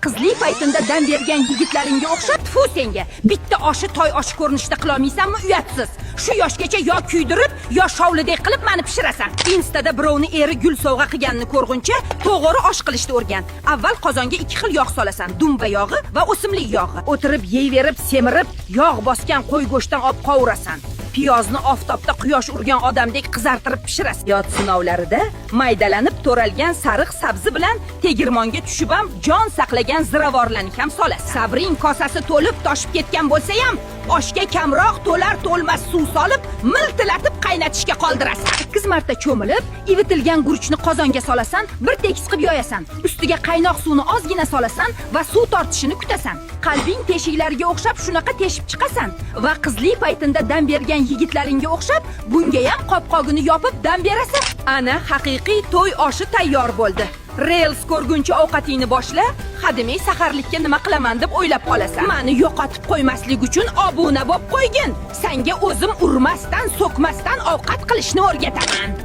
Qizli paytinda dam bergan yigitlaringga o'xshab, tfu senga. Bitta oshi toy oshi ko'rinishida qilolmaysanmi, uyatsiz? Shu yoshgacha yo kuydirib, yo shovlidek qilib mani pishirasan. Instada birovni eri gul sovg'a qilganini ko'rguncha, to'g'ri osh qilishni o'rgan. Avval qozonga ikki xil yog' solasan: dumba yog'i va o'simlik yog'i. O'tirib yeyverib, semirib, yog' bosgan qo'y go'shtdan olib qovurasan. Piyozni oftobda quyosh urgan odamdek qizartirib pishirasiz. Yod sinovlarida maydalanib to'ralgan sariq sabzi bilan tegirmonga tushib ham jon saqlagan ziravorlarni ham solasiz. Sabring kosasi to'lib toshib ketgan bo'lsa ham, oshga kamroq to'lar to'lmas suv solib, miltillatib qaynatishga qoldirasan. 8 marta cho'milib, ivitilgan guruchni qozonga solasan, bir tekis qilib yoyasan. Ustiga qaynoq suvni ozgina solasan va suv tortishini kutasan. Qalbing teshiklariga o'xshab shunaqa teshib chiqasan va qizli paytinda dam bergan yigitlaringga o'xshab bunga ham qopqog'ini yopib dam berasan. Ana haqiqiy to'y oshi tayyor bo'ldi. Reels ko'rguncha ovqatingni boshla, hademay saharlikka nima qilaman deb o'ylab qolasan. Mani yo'qotib qo'ymaslik uchun obuna bo'lib qo'ygin. Sanga o'zim urmasdan, so'kmasdan ovqat qilishni o'rgataman.